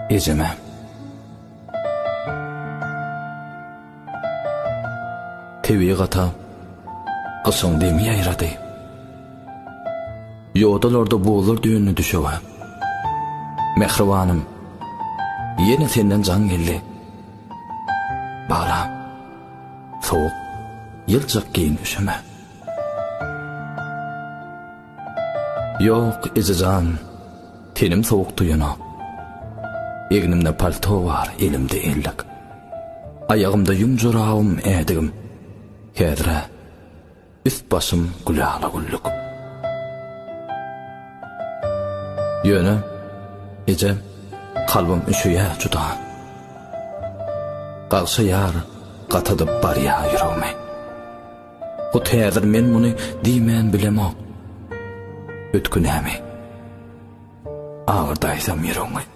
Ejeme. Tebigata gyşyň demi ýaýrady. Ýodalarda buzlar düýnli düşege. Mähribanym, ýene senden jaň geldi. Balam, sowuk, ýyljak geýin üşeme. Ýok, eje jan, tenim sowuk duýanok. Egnimde palto bar, elimde ellik. Aýagymda ýüň jorabym, ädigim. Häzir-ä üst-başym gülala-güllük. Ýöne, eje, kalbym üşeýär juda. Gagşaýar, gatadyp barýar ýüregimi. Hut häzir men muny diýmän bilemok. Öt günämi. Agyrdaýsam ýüregiňi.